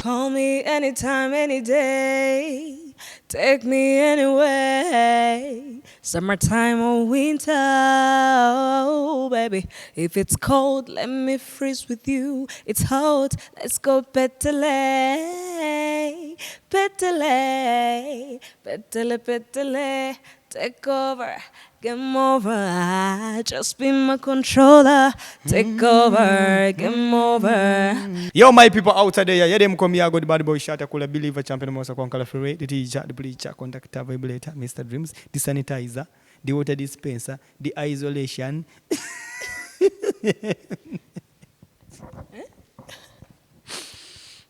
Call me anytime, any day. Take me anyway. Summertime or winter, oh, baby. If it's cold, let me freeze with you. It's hot, let's go petele. Petele, petele, petele. Take over, game over. Just be my controller. Take over, game over. Yo, my people out there, yeah, them come here, go the bad boy shot, kula believer, champion, Mosa Kwankala Ferre, the teacher, the preacher, conductor, vibrator, Mr. Dreams, the sanitizer, the water dispenser, the isolation.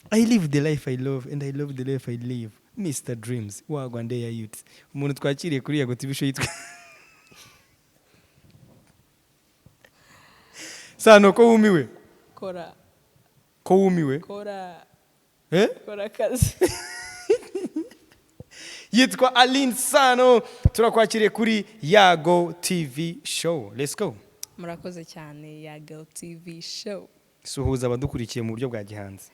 I live the life I love and I love the life I live. Mr. Dreams, wagwa ndeya youth. Umuntu twakiriye kuri Yago TV show yitwa Sano, ko wumiwe? Kora. Ko wumiwe? Kora. Eh? Kora akazi. Yitwa Aline Sano, turakwakiriye kuri Yago TV show. Let's go. Murakoze cyane, Yago TV show. Suhuza abadukurikiye mu buryo bwa gihanzi.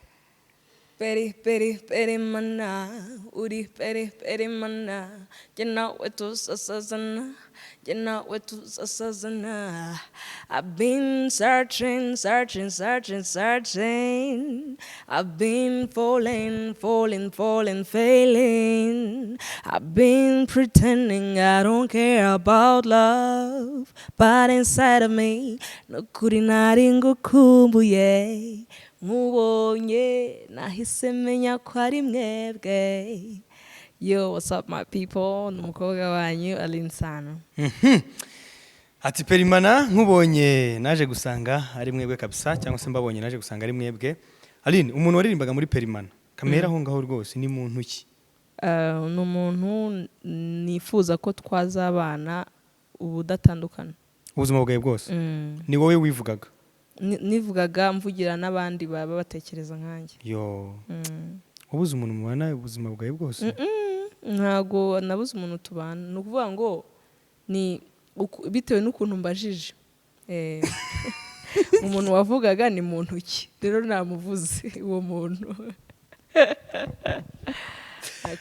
Peri peri peri mana, uri peri peri mana, jye nawe tuzasazana, jye nawe tuzasazana. I've been searching, searching, searching, searching. I've been falling, falling, falling, failing. I've been pretending I don't care about love, but inside of me, nukuri nari ngukumbuye. Nkubonye nahise menya ko ari mwebwe. Yo, what's up, my people? Ni umukobwa wanyu Aline Sano. Ati perimana nkubonye naje gusanga ari mwebwe kabisa, cyangwa se mbabonye naje gusanga ari mwebwe. Aline, umuntu waririmbaga muri Perimana kamera aho ngaho rwose ni muntu ki? Ni umuntu nifuza ko twazabana ubudatandukana. Ubuzima bwawe bwose? Ni wowe wivugaga? Nivugaga mvugira n'abandi baba batekereza nkanjye. Yo, wabuze umuntu mubana ubuzima bwawe bwose? Ntago nabuze umuntu tubana, ni ukuvuga ngo ni bitewe n'ukuntu mbajije. Umuntu wavugaga ni muntu ki, rero namuvuze uwo muntu.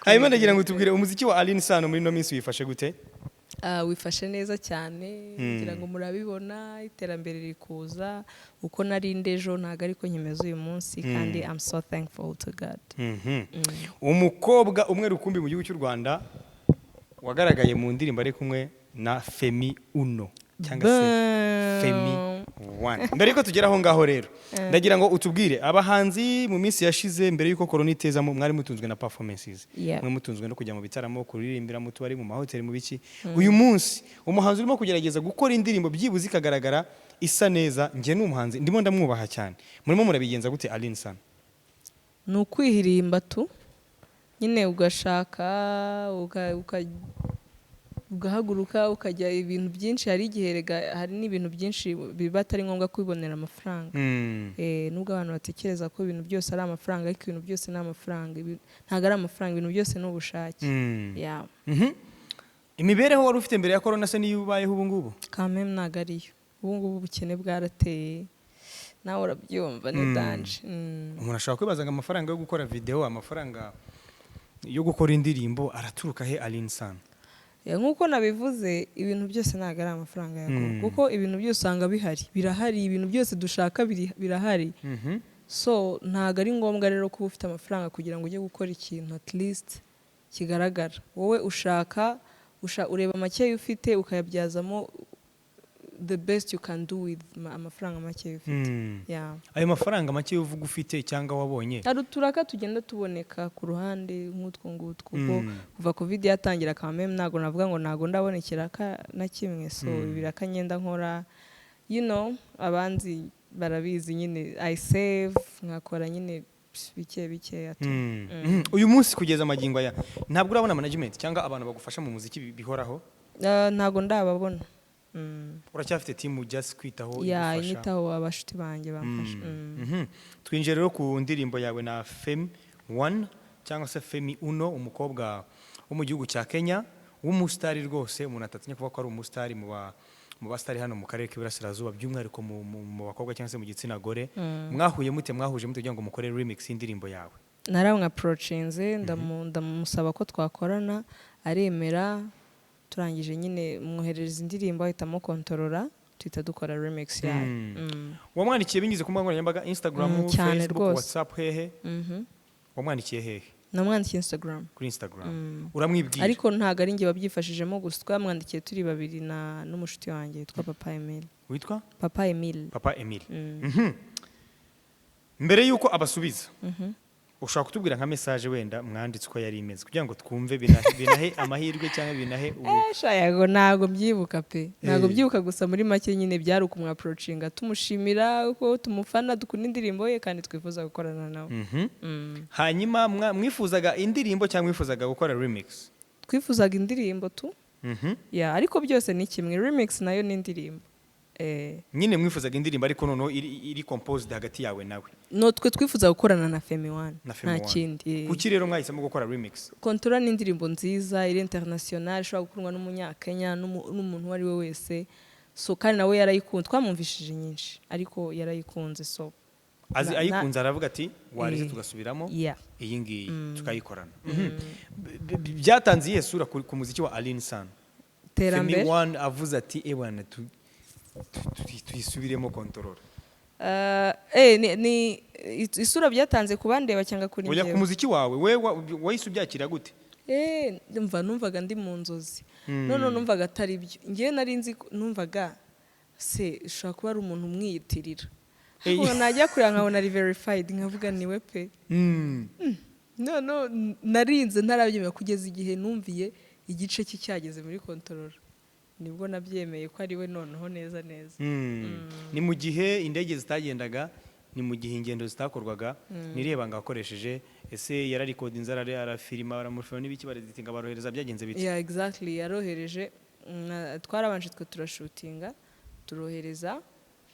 Hanyuma ndagira ngo tubwire umuziki wa Aline Sano muri ino minsi wifashe gute? Wifashe neza cyane, ngira ngo murabibona, iterambere riri kuza. Uko nari ndejo ntabwo ariko nkimeze uyu munsi, kandi I'm so thankful to God. Umukobwa umwe rukumbi mu gihugu cy'u Rwanda wagaragaye mu ndirimbo ari kumwe na Femi Uno cyangwa se Femi One. Mbere yuko tugera aho ngaho rero, ndagira ngo utubwire abahanzi mu minsi yashize mbere yuko corona itezamo, mwari mutunzwe na performances, mwe mutunzwe no kujya mu bitaramo, kuririmbira mu tubari, mu mahoteli, mu biki. Uyu munsi umuhanzi urimo kugerageza gukora indirimbo byibuze ikagaragara isa neza, njye ni umuhanzi ndimo ndamwubaha cyane. Murimo murabigenza gute, Aline Sano? Ni ukwihirimba tu nyine, ugashaka ugahaguruka ukajya ibintu byinshi. Hari igihe rega hari n'ibintu byinshi biba atari ngombwa kubibonera amafaranga. Nubwo abantu batekereza ko ibintu byose ari amafaranga, ariko ibintu byose ni amafaranga, ntabwo ari amafaranga, ibintu byose ni ubushake. Yeah. Imibereho wari ufite mbere ya corona se niyo ubayeho ubu ngubu? Quand même ntabwo ariyo ubu ngubu, ubukene bwarateye, nawe urabyumva, ni danger. Umuntu ashobora kwibaza ngo amafaranga yo gukora video, amafaranga yo gukora indirimbo araturuka he, Aline Sano? Yeah, nk'uko nabivuze, ibintu byose ntabwo ari amafaranga yago, kuko ibintu byose usanga bihari, birahari, ibintu byose dushaka birahari. So ntabwo ari ngombwa rero kuba ufite amafaranga kugira ngo ujye gukora ikintu at least kigaragara. Wowe ushaka ureba makeya ufite ukayabyazamo the best you can do with amafaranga make ufite. Yeah. Ayo mafaranga make uvuga ufite cyangwa wabonye? Hari uturaka tugenda tuboneka ku ruhande nk'utwo ngutwo, kuko kuva COVID yatangira kameme ntabwo navuga ngo ntabwo ndabona ikiraka na kimwe. So ibiraka ngenda nkora, abanzi barabizi nyine, I save nkakora nyine bike bikeya tu. Uyu munsi kugeza amagingo aya ntabwo urabona management cyangwa abantu bagufasha mu muziki bihoraho? Ntabwo ndababona. Uracyafite team just kwitaho Ya, igufasha? Inyitaho, abashuti banjye bamfasha. Twinjiye rero ku ndirimbo yawe na Femi One cyangwa se Femi Uno, umukobwa wo mu gihugu cya Kenya w'umusitari rwose, umuntu atatinya kuvuga ko ari umusitari mu basitari hano mu karere k'Iburasirazuba, by'umwihariko mu bakobwa cyangwa se mu gitsina gore. Mwahuye mute, mwahuje mute kugira ngo mukore remix y'indirimbo yawe? Naramwapproachinze, ndamusaba ko twakorana, aremera. Turangije nyine mwoherereza indirimbo, ahitamo Kontorora, tuhita dukora remix yayo. Wamwandikiye binyuze ku mbuga nkoranyambaga, Instagram, Cyane Facebook, rwose. WhatsApp, hehe? Wamwandikiye hehe? Namwandikiye Instagram. Kuri Instagram uramwibwira? Ariko ntabwo ari njye wabyifashijemo gusa, twamwandikiye turi babiri na n'umushuti wanjye witwa Papa Emile. Witwa? Papa Emile. Papa Emile. Mbere y'uko abasubiza, ushobora kutubwira nka message wenda mwanditse uko yari imeze, kugira ngo twumve, binahe amahirwe cyangwa binahe ubu? Sha, yego, ntabwo mbyibuka pe, ntabwo mbyibuka. Gusa muri make nyine byari ukumwapproachinga, tumushimira ko tumufana, dukunda indirimbo ye kandi twifuza gukorana nawe. Hanyuma mwifuzaga indirimbo cyangwa mwifuzaga gukora remix? Twifuzaga indirimbo tu. Ya, ariko byose ni kimwe, remix nayo ni indirimbo. Nyine mwifuzaga indirimbo, ariko noneho iri composed hagati yawe nawe? No, twe twifuza gukorana na Femi One. Na Femi Nta One. kindi. Kuki rero mwahisemo gukora remix? Kontora ni indirimbo nziza, iri international, ishobora gukundwa n'umunyakenya, n'umuntu uwo ari we wese. So kandi nawe yarayikunze, twamwumvishije nyinshi ariko yarayikunze, so Azi ayikunze, aravuga ati wareze tugasubiramo iyi ngiyi tukayikorana. Byatanze iyihe sura ku muziki wa Alyn Sano? Femi Terambere. One avuze ati: "Ewana, tuyisubiremo Kontorora." Ni isura byatanze ku bandeba cyangwa kuri Oya, ku njyewe? muziki wawe. We wahise ubyakira gute? Ndumva numvaga ndi mu nzozi. None numvaga atari byo. Njyewe nari nzi numvaga se ushobora kuba ari umuntu umwiyitirira, ariko najya kureba nkabona ari verified, nkavuga niwe pe. None narinze ntarabyemera kugeza igihe numviye igice cye cyageze muri Kontorora, nibwo nabyemeye ko ari we noneho neza neza. Ni mu gihe indege zitagendaga, ni mu gihe ingendo zitakorwaga, nireba ngo akoresheje, ese yararikodinze, arafilima, baramufilima n'ibiki, bareditinga, barohereza, byagenze bite? Yeah, exactly, yarohereje. Twarabanje twe turashutinga, turohereza,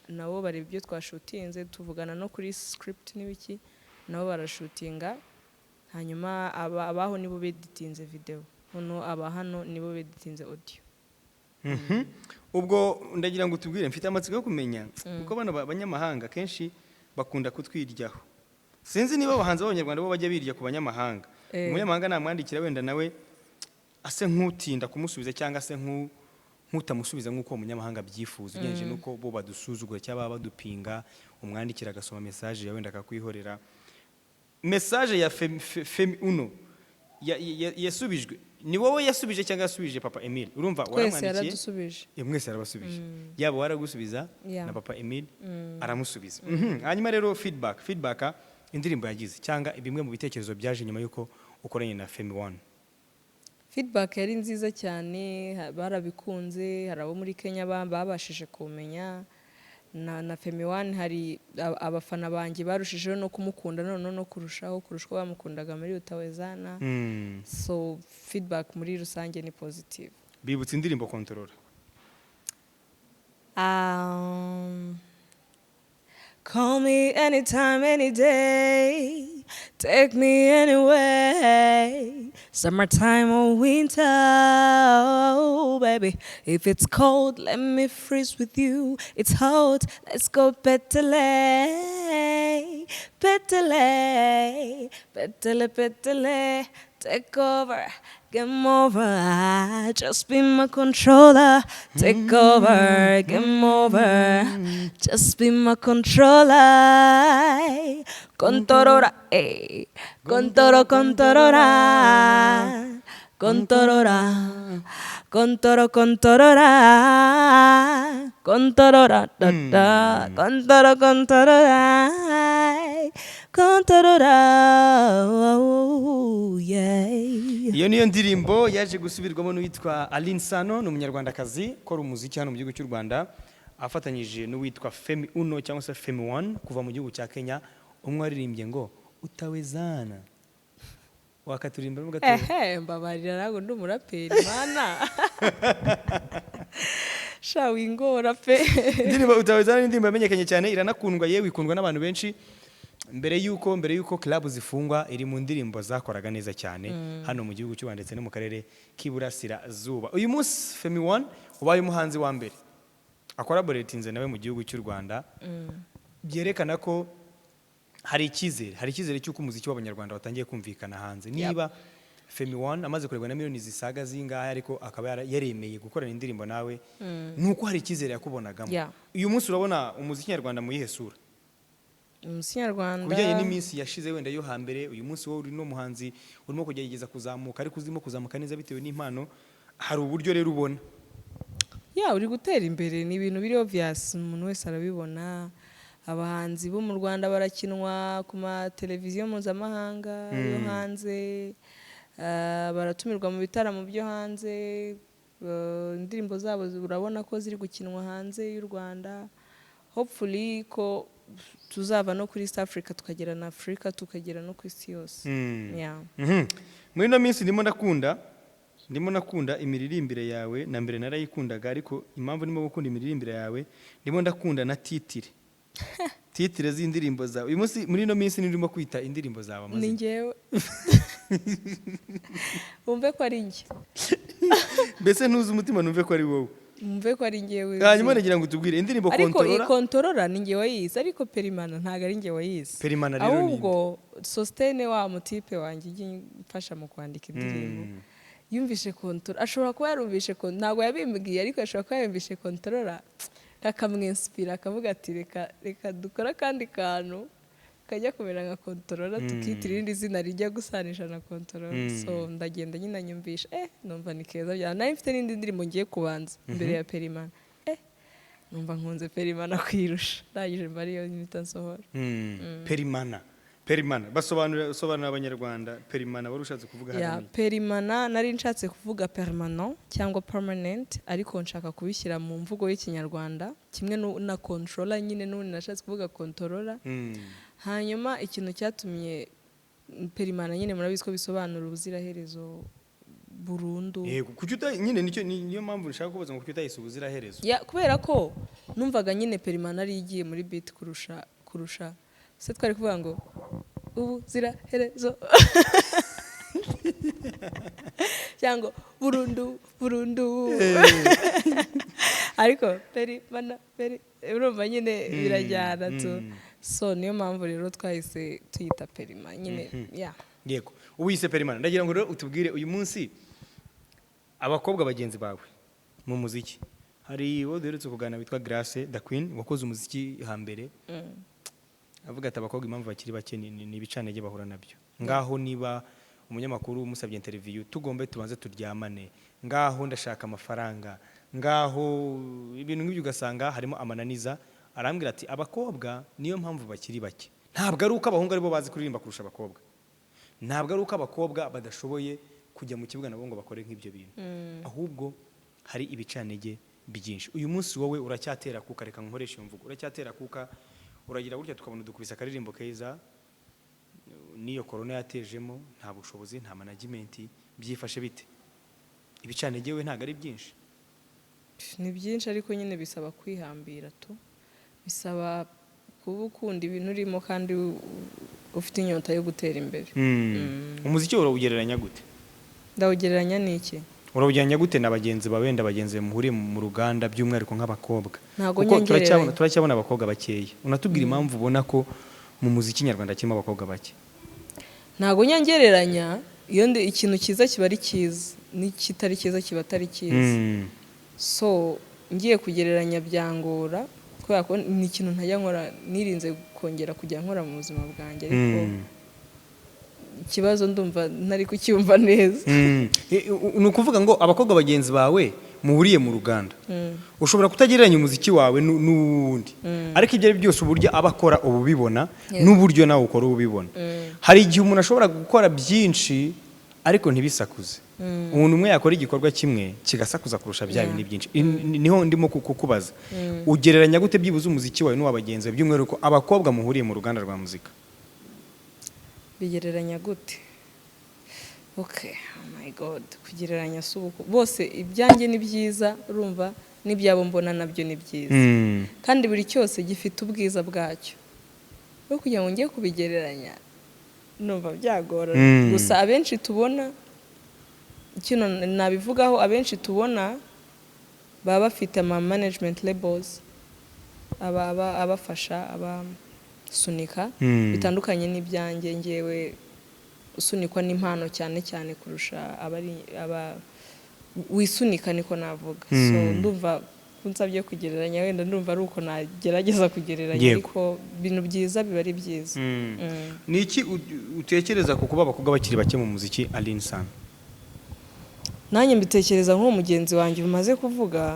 nabo bareba ibyo twashutinze, tuvugana no kuri script n'ibiki, nabo barashutinga. Hanyuma abaho nibo beditinze video, noneho aba hano nibo beditinze audio. Ubwo ndagira ngo utubwire, mfite amatsiko yo kumenya, kuko bano banyamahanga kenshi bakunda kutwiryaho. Sinzi niba abahanzi b'abanyarwanda bo bajya birya ku banyamahanga. Umunyamahanga namwandikira, wenda nawe ase nk'utinda kumusubiza cyangwa se nk'utamusubiza nk'uko uwo munyamahanga abyifuza, ugereranyije n'uko bo badusuzugura cyangwa baba badupinga. Umwandikira agasoma message yawe, wenda akakwihorera. Message ya Femi Uno yasubijwe, ni wowe yasubije cyangwa yasubije Papa Emile? Urumva Twese. waramwandikiye? Yaradusubije. Mwese yarabasubije, yaba waragusubiza na Papa Emile aramusubiza. Hanyuma rero feedback indirimbo yagize, cyangwa bimwe mu bitekerezo byaje nyuma y'uko ukoranye na Femi One? Feedback yari nziza cyane, barabikunze. Hari abo muri Kenya babashije kumenya na Femi One, hari abafana banjye barushijeho no kumukunda noneho no kurushaho kurusha uko bamukundaga muri Utawezana. So feedback muri rusange ni positive. Bibutse indirimbo Kontorora. Call me anytime, any day. Take me anyway. Summertime or winter, oh, baby. If it's cold, let me freeze with you. It's hot, let's go petele, petele, petele, petele. Take over, game over. Just be my controller. Take over, game over. Just be my controller. Contorora, eh. Contoro, contorora. Contorora. Contoro, contorora. Contorora, da, da. Contoro, contorora. Contorora. Oh, yeah. Iyo niyo ndirimbo yaje gusubirwamo n'uwitwa Alyn Sano, ni umunyarwandakazi ukora umuziki hano mu gihugu cy'u Rwanda, afatanyije n'uwitwa Femi Uno cyangwa se Femi One kuva mu gihugu cya Kenya. Umwe waririmbye ngo "Utawezana", wakaturirimba gato? Ehe, mbabarira, ntabwo ndi umuraperi mana, sha wingora pe. Indirimbo "Utawezana" ni indirimbo yamenyekanye cyane, iranakundwa, yewe ikundwa n'abantu benshi. Mbere y'uko club zifungwa, iri mu ndirimbo zakoraga neza cyane hano mu gihugu cy'u Rwanda ndetse no mu karere k'Iburasirazuba. Uyu munsi Femi One ubaye umuhanzi wa mbere acollaboratinze nawe mu gihugu cy'u Rwanda, byerekana ko Hari icyizere cy'uko umuziki w'Abanyarwanda watangiye kumvikana hanze. Niba Femi One amaze kurebwa na miliyoni zisaga zingahe, ariko akaba yaremeye gukorana indirimbo nawe, nuko hari icyizere yakubonagamo. Uyu munsi urabona umuziki nyarwanda mu yihe sura? Umuziki nyarwanda Ku bijyanye n'iminsi yashize wenda yo hambere, uyu munsi wowe uri n'umuhanzi urimo kugerageza kuzamuka, ariko urimo kuzamuka neza bitewe n'impano. Hari uburyo rero ubona Ya, uri gutera imbere, ni ibintu biri obvious, umuntu wese arabibona. Abahanzi bo mu Rwanda barakinwa ku mateleviziyo mpuzamahanga yo hanze, baratumirwa mu bitaramo byo hanze, indirimbo zabo urabona ko ziri gukinwa hanze y'u Rwanda. Hopefully ko tuzava no kuri East Africa, tukagera na Africa, tukagera no ku isi yose. Yeah. Muri ino minsi ndimo ndakunda imiririmbire yawe. Na mbere narayikundaga, ariko impamvu ndimo gukunda imiririmbire yawe, ndimo ndakunda na titre z'indirimbo zawe. Uyu munsi, muri ino minsi, ndimo kwita indirimbo zawe Ni amazina. njyewe, wumve ko ari njye. Mbese ntuzi umutima, numve ko ari wowe. Wumve ko ari njyewe. Hanyuma nagira ngo utubwire indirimbo Ariko iyi Kontorora. Kontorora ni njye wayize, ariko Perimana ntabwo ari njye wayize. Perimana rero ni Ahubwo Sositene, wa mutipe wanjye ujya umfasha mu kwandika indirimbo, yumvishe kontorora, ashobora kuba yarumvishe, ntabwo yabimbwiye, ariko ashobora kuba yumvishe kontorora kakamwinsipira, akavuga ati: "Reka reka dukore akandi kantu kajya kumera nka kontorora, tukita irindi zina rijya gusanisha na kontorora." So ndagenda nyine nyumvisha, numva ni keza byane. Nari mfite n'indi ndirimbo ngiye kubanza mbere ya Perimana, numva nkunze Perimana kwirusha, ndangije mba ariyo mpita nsohora. Perimana, Perimana, basobanurira, sobanurira Abanyarwanda Perimana wari ushatse kuvuga Ya. hano. Perimana nari nshatse kuvuga permanent cyangwa permanent, ariko nshaka kubishyira mu mvugo y'Ikinyarwanda kimwe na controller nyine, n'ubundi nashatse kuvuga controller. Hanyuma ikintu cyatumye Perimana nyine, murabizi ko bisobanura ubuziraherezo, burundu. Yego, kuki uta nyine nicyo niyo mpamvu nshaka kubaza ngo kuki utayise ubuziraherezo? Ya, kubera ko numvaga nyine Perimana ari igiye muri beat kurusha se twari kuvuga ngo ubuziraherezo cyangwa burundu burundu, ariko perimana, peri, urumva nyine birajyana tu. So niyo mpamvu rero twahise tuyita Perima nyine, ya. Yego, ubu yise Perimana. Ndagira ngo rero utubwire, uyu munsi abakobwa bagenzi bawe mu muziki, hari uwo duherutse kuganira witwa Grace the Queen wakoze umuziki hambere, avuga ati abakobwa impamvu bakiri bake ni ibicantege bahura nabyo. Ngaho niba umunyamakuru umusabye interview, tugombe tubanze turyamane, ngaho ndashaka amafaranga, ngaho ibintu nk'ibyo, ugasanga harimo amananiza. Arambwira ati abakobwa niyo mpamvu bakiri bake, ntabwo ari uko abahungu aribo bazi kuririmba kurusha abakobwa, ntabwo ari uko abakobwa badashoboye kujya mu kibuga nabo ngo bakore nk'ibyo bintu, ahubwo hari ibicantege byinshi. Uyu munsi wowe uracyatera kuka, reka nkoreshe iyo mvugo, uracyatera kuka, uragira gutya tukabona dukubise akaririmbo keza, n'iyo korona yatejemo, nta bushobozi, nta management, byifashe bite? Ibicantege we ntabwo ari byinshi? Ni byinshi, ariko nyine bisaba kwihambira tu, bisaba kuba ukunda ibintu urimo kandi ufite inyota yo gutera imbere. Umuziki urawugereranya gute? Ndawugereranya n'iki? Urawugereranya gute na bagenzi bawe, wenda bagenzi bawe muhuriye mu ruganda, by'umwihariko nk'abakobwa? Ntabwo Kuko nyengereranya. turacyabona abakobwa bakeya. Unatubwira impamvu ubona ko mu muziki nyarwanda kirimo abakobwa bake. Ntabwo nyangereranya. Iyo ndi ikintu cyiza kiba ari cyiza, n'ikitari cyiza kiba atari cyiza. So ngiye kugereranya byangora, kubera ko ni ikintu ntajya nkora, nirinze kongera kujya nkora mu buzima bwanjye, ariko ikibazo ndumva ntari kucyumva neza. Ni ukuvuga ngo abakobwa bagenzi bawe muhuriye mu ruganda, ushobora kutagereranya umuziki wawe n'uwundi, ariko ibyo ari byo byose uburyo aba akora uba ubibona, n'uburyo nawe ukora uba ubibona. Hari igihe umuntu ashobora gukora byinshi ariko ntibisakuze. Umuntu umwe yakora igikorwa kimwe kigasakuza kurusha bya bindi byinshi. Niho ndimo kukubaza: ugereranya gute byibuze umuziki wawe n'uwa bagenzi bawe, by'umwihariko abakobwa muhuriye mu ruganda rwa muzika? Bigereranya gute? Okay, oh my God, kugereranya si ubu, bose ibyanjye ni byiza, urumva n'ibyabo mbona nabyo ni byiza, kandi buri cyose gifite ubwiza bwacyo. Rero kugira ngo njye kubigereranya numva byagorana. Gusa abenshi tubona, kino nabivugaho, abenshi tubona baba bafite ama management labels abafasha, aba Biramusunika bitandukanye n'ibyanjye. Ngewe usunikwa n'impano cyane cyane kurusha abari aba wisunika, niko navuga. So ndumva unsabye kugereranya, wenda ndumva ari uko nagerageza kugereranya, ariko ibintu byiza biba ari byiza. Ni iki utekereza ku kuba abakobwa bakiri bake mu muziki, Alyn Sano? Nanjye mbitekereza nk'uwo mugenzi wanjye umaze kuvuga.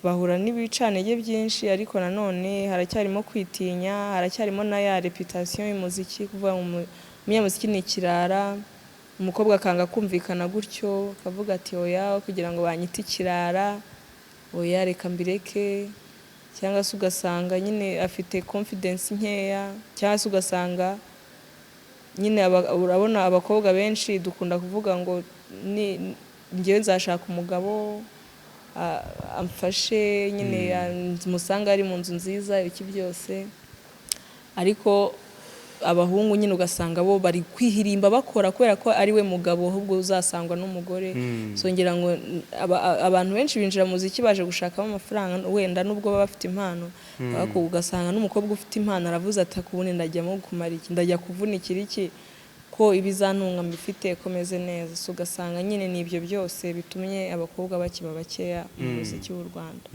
Bahura n'ibicantege byinshi, ariko nanone haracyarimo kwitinya, haracyarimo na ya reputation y'umuziki, kuvuga ngo umunyamuziki ni ikirara. Umukobwa akanga kumvikana gutyo, akavuga ati: "Oya, kugira ngo banyite ikirara, oya, reka mbireke." Cyangwa se ugasanga nyine afite confidence nkeya, cyangwa se ugasanga nyine urabona abakobwa benshi dukunda kuvuga ngo ni njyewe nzashaka umugabo amfashe nyine, musanga ari mu nzu nziza, ibiki byose. Ariko abahungu nyine ugasanga bo bari kwihirimba bakora kubera ko ari we mugabo ahubwo uzasangwa n'umugore. So ngira ngo abantu benshi binjira mu muziki baje gushakamo amafaranga, wenda nubwo baba bafite impano, ariko ugasanga n'umukobwa ufite impano aravuze ati: "Ubundi ndajyamo kumara iki? Ndajya kuvunikira iki ko ibizantunga mbifite, komeze neza?" So ugasanga nyine ni ibyo byose bitumye abakobwa bakiba bakeya mu muziki w'u Rwanda.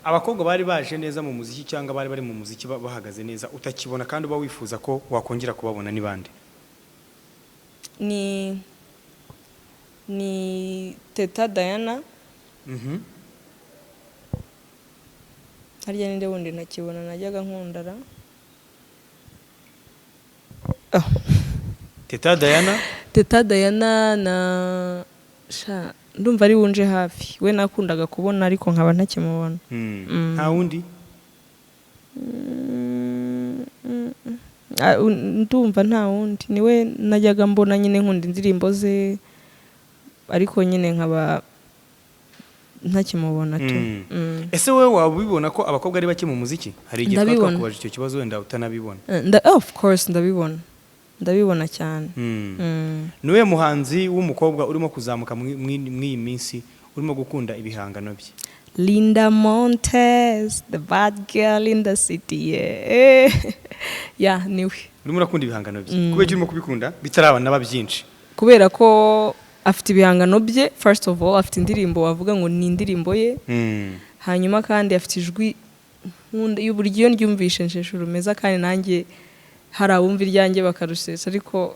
Abakobwa bari baje neza mu muziki cyangwa bari bari mu muziki bahagaze neza utakibona kandi uba wifuza ko wakongera kubabona ni bande? Ni Teta Diana. Harya ninde wundi ntakibona najyaga nkundara? Oh. Teta Diana. Teta Diana na sha ndumva ari wunje hafi, we nakundaga kubona ariko nkaba ntakimubona. Nta wundi? Ndumva nta wundi, niwe najyaga mbona nyine, nkunda indirimbo ze, ariko nyine nkaba ntakimubona tu. Ese wowe waba ubibona ko abakobwa ari bake mu muziki? Hari igihe twaba Ndabibona. twakubajije icyo kibazo, wenda utanabibona. Of course ndabibona, ndabibona cyane. Niwe muhanzi w'umukobwa urimo kuzamuka mw'iyi minsi urimo gukunda ibihangano bye? Linda Montez, the bad girl in the city, yeah. Yeah, niwe. Urimo urakunda ibihangano bye kubera icyo urimo kubikunda bitaraba naba byinshi? Kubera ko afite ibihangano bye, first of all afite indirimbo wavuga ngo ni indirimbo ye. Hanyuma kandi afite ijwi nkunda, uburyo iyo ndyumvishe nsheshe urumeza, kandi nanjye hari abumva iryanjye bakarusesa, ariko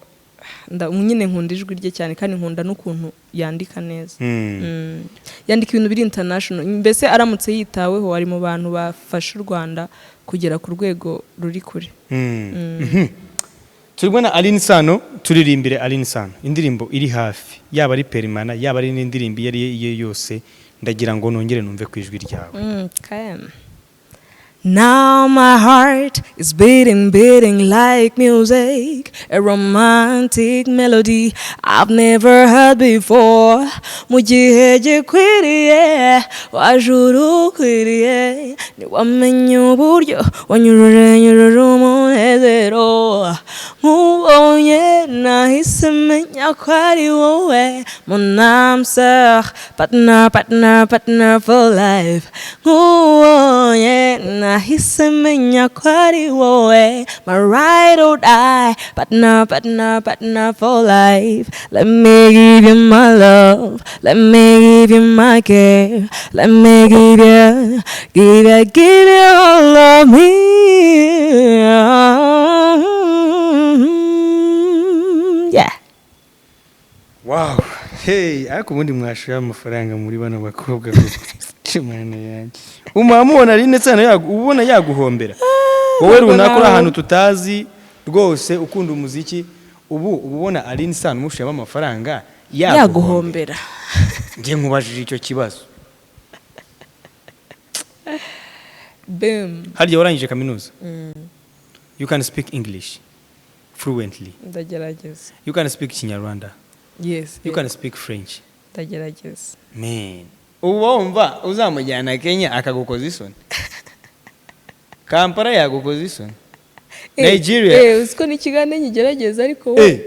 nyine nkunda ijwi rye cyane, kandi nkunda n'ukuntu yandika neza. Yandika ibintu biri international, mbese aramutse yitaweho ari mu bantu bafasha u Rwanda kugera ku rwego ruri kure. Turi kubona Alyn Sano. Turirimbire Alyn Sano indirimbo iri hafi, yaba ari Perimana, yaba ari n'indirimbo iyo ari yo yose. Ndagira ngo nongere numve ku ijwi ryawe. Okay. Now my heart is beating, beating like music, a romantic melody I've never heard before. Mu gihe gikwiriye, waje urukwiriye, ntiwamenye uburyo wanyujuje, nyujuje umunezero. Nkubonye nahise menya ko ari wowe, mon âme sœur, partner, partner, partner for life. Nkubonye nahise menya ko ari wowe, my ride or die, partner, partner, partner for life. Let me give you my love, let me give you my care, let me give you, give you, give you all of me. Yeah. Wow, hey, ariko ubundi mwashoye amafaranga muri bano bakobwa koko, Mana yanjye! Umamubona Alyn Sano ubona yaguhombera wowe Ntabwo runaka uri ahantu nawe. tutazi rwose, ukunda umuziki, ubu ubona Alyn Sano umushiyemo amafaranga yaguhombera? Yaguhombera. Njye nkubajije icyo kibazo. Boom. Harya warangije kaminuza? You can speak English fluently? Ndagerageza. You can speak Kinyarwanda? Yes. You can speak French? Ndagerageza. Man, ubu wumva uzamujyana Kenya akagukoza isoni, Kampala yagukoza isoni, Nigeria? Uziko n'ikiganiro nkigerageza, ariko wowe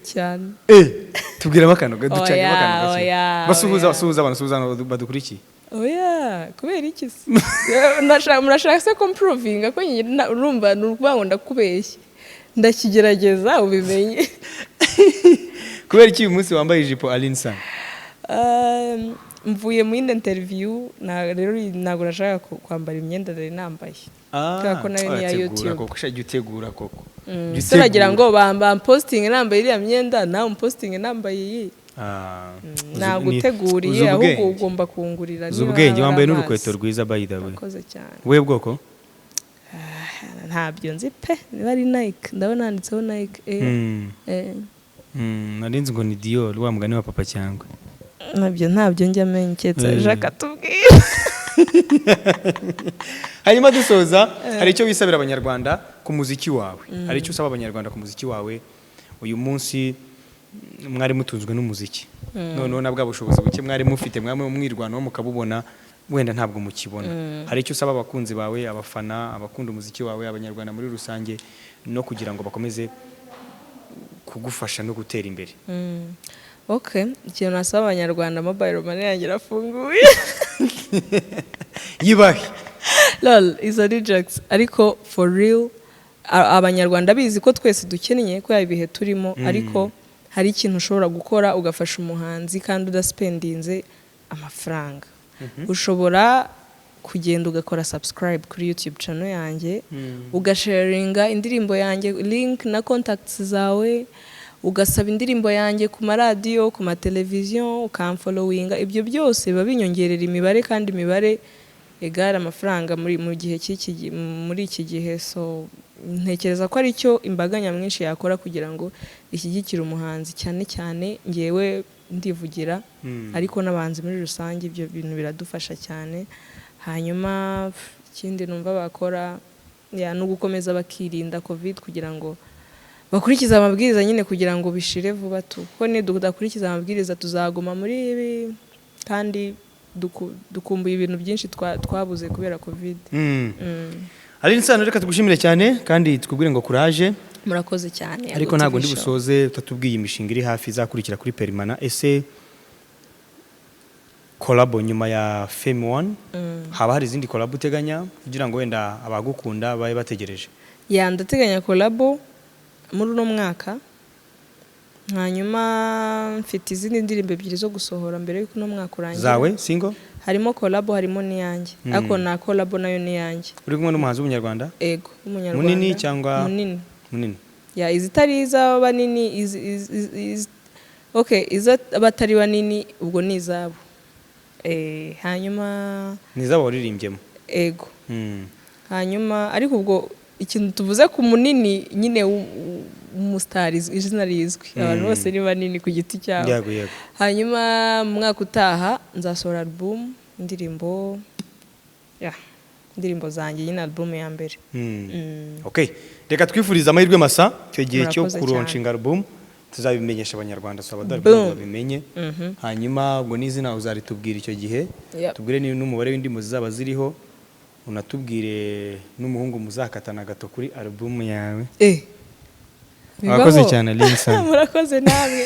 cyane. Tubwiremo akantu, ducanyemo Oya, akantu gake. oya, Basuhuza. Oya. Basuhuza abantu, basuhuza abantu badukurikiye. Oya. Oya, kubera iki se? Murashaka se ko mprovinga ko nyine urumva ni ukuvuga ngo ndakubeshya? Ndakigerageza ubimenye. Kubera iki uyu munsi wambaye ijipo, Alyn Sano? Mvuye mu yindi interview rero ntabwo nashaka kwambara imyenda nari nambaye kubera ko nayo ni iya Urategura YouTube. koko sha, jya utegura koko. Jya Se uragira utegura. ngo bampostinge nambaye iriya myenda, nawe umpostinge nambaye iyi? Ah, Naguteguriye, uzi ahubwo ubwenge. ugomba kungurira Uzi niba ubwenge, waba wambaye ari n'urukweto amazi. rwiza, by the way. Urakoze cyane. Wowe bwoko? Ntabyo nzi pe, niba ari Nike, ndabona handitseho Nike. Nari nzi ngo ni Dior, wa mugani wa Papa Cyangwa. Ntabyo njya menya keretse Jacques atubwira. Hanyuma dusoza, hari icyo wisabira Abanyarwanda ku muziki wawe? Hari icyo usaba Abanyarwanda ku muziki wawe uyu munsi? Mwari mutunzwe n'umuziki, noneho na bwa bushobozi buke mwari mufite, mwari mwirwanaho mukabubona, wenda ntabwo mukibona. Hari icyo usaba abakunzi bawe, abafana, abakunda umuziki wawe, Abanyarwanda muri rusange, no kugira ngo bakomeze kugufasha no gutera imbere? Okay, ikintu nasaba Abanyarwanda, mobile money yanjye irafunguye. Yibahe. Lol, izo ni jokes, ariko for real, Abanyarwanda bizi ko twese dukennye kubera ibihe turimo, ariko hari ikintu ushobora gukora ugafasha umuhanzi kandi udaspendinze amafaranga. Ushobora kugenda ugakora subscribe kuri YouTube channel yanjye, ugasharinga indirimbo yanjye, link na contacts zawe, ugasaba indirimbo yanjye ku maradiyo, ku mateleviziyo, ukamfollowinga. Ibyo byose biba binyongerera imibare, kandi imibare igara amafaranga muri mu gihe cy'iki muri iki gihe. So ntekereza ko ari cyo imbaga nyamwinshi yakora kugira ngo ishyigikire umuhanzi, cyane cyane ngewe ndivugira, ariko n'abahanzi muri rusange, ibyo bintu biradufasha cyane. Hanyuma ikindi numva bakora ya, ni ugukomeza bakirinda COVID kugira ngo bakurikize amabwiriza nyine, kugira ngo bishire vuba tu, kuko nidudakurikiza amabwiriza tuzaguma muri ibi, kandi dukumbuye ibintu byinshi twabuze kubera COVID. Alyn Sano, reka tugushimire cyane kandi tukubwire ngo kuraje. Murakoze cyane. Ariko Yago ntabwo TV ndi Show. busoze utatubwiye imishinga iri hafi izakurikira kuri Perimana. Ese collabo nyuma ya Fame One, haba hari izindi collabo uteganya kugira ngo wenda abagukunda babe bategereje? Ya, ndateganya collabo muri uno mwaka. Hanyuma mfite izindi ndirimbo ebyiri zo gusohora mbere y'uko uno mwaka urangira. Zawe single? Harimo collabo, harimo n'iyanjye, ariko na collabo nayo n'iyanjye. Uri kumwe n'umuhanzi w'Umunyarwanda? Ego, w'Umunyarwanda. Munini cyangwa? Munini. Munini. Ya, izitari iz'abanini, okay, iz'abatari banini ubwo ni izabo. Hanyuma Ni izabo waririmbyemo? Ego. Hanyuma ariko ubwo ikintu tuvuze ku munini nyine w'umusitari, izina rizwi, abantu bose ni banini ku giti cyabo. Yego. Hanyuma mu mwaka utaha nzasohora album, indirimbo, ya indirimbo zanjye nyine, album ya mbere. Okay, reka twifurize amahirwe masa icyo gihe cyo Murakoze. kulaunchinga album. Tuzabimenyesha Abanyarwanda, saba dore Boom. kugira ngo babimenye. Hanyuma ubwo n'izina uzaritubwira icyo gihe, tubwire n'umubare w'indirimbo zizaba ziriho, unatubwire n'umuhungu muzakatana gato kuri album yawe. Eh. Murakoze Bibaho. cyane, Alyn Sano. Murakoze namwe.